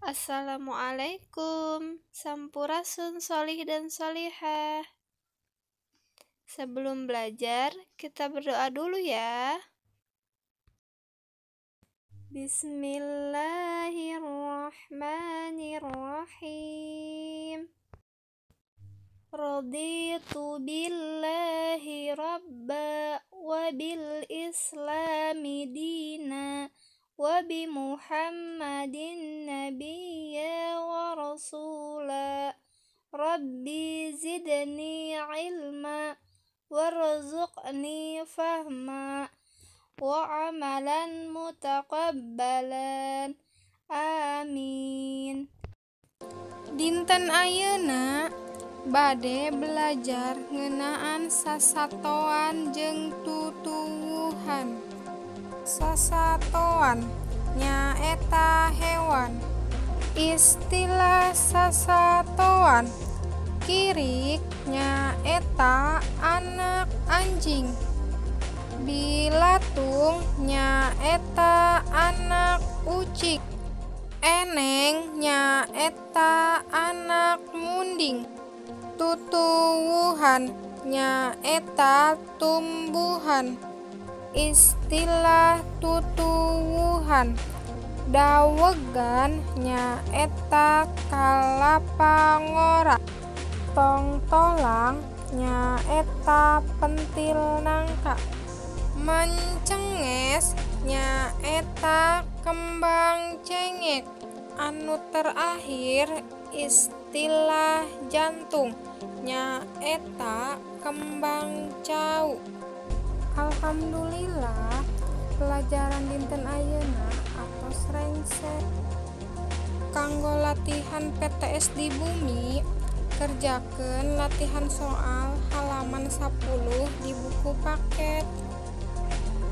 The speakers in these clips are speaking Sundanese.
Assalamualaikum, sampurasun solih dan solihah. Sebelum belajar, kita berdoa dulu ya. Bismillahirrahmanirrahim. Raditu billahi rabba wa bil islami dina wa bi Muhammadin nabiyya wa rasula. Rabbi zidni ilma warzuqni fahma wa amalan mutaqabbalan. Amin. Dinten ayeuna bade belajar ngeunaan sasatoan jeung tutuwuhan. Sasatoan nyaeta hewan. Istilah sasatoan kirik nyaeta anak anjing. Bilatung nyaeta anak ucik. Eneng nyaeta anak munding. Tutuwuhan nyaeta tumbuhan. Istilah tutuwuhan dawegan nyaeta kalapa ngora. Tongtolang nyaeta pentil nangka. Mencenges nyaeta kembang cengek. Anu terakhir istilah jantung nyaeta kembang cau. Alhamdulillah pelajaran dinten ayeuna atos rengse. Kanggo latihan PTS di bumi, kerjakeun latihan soal halaman 10 di buku paket.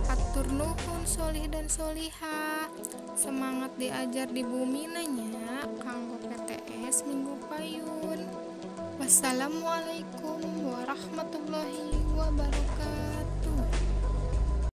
Hatur nuhun solih dan solihah. Semangat diajar di bumi nanya kanggo PTS minggu payun. Wassalamualaikum warahmatullahi wabarakatuh.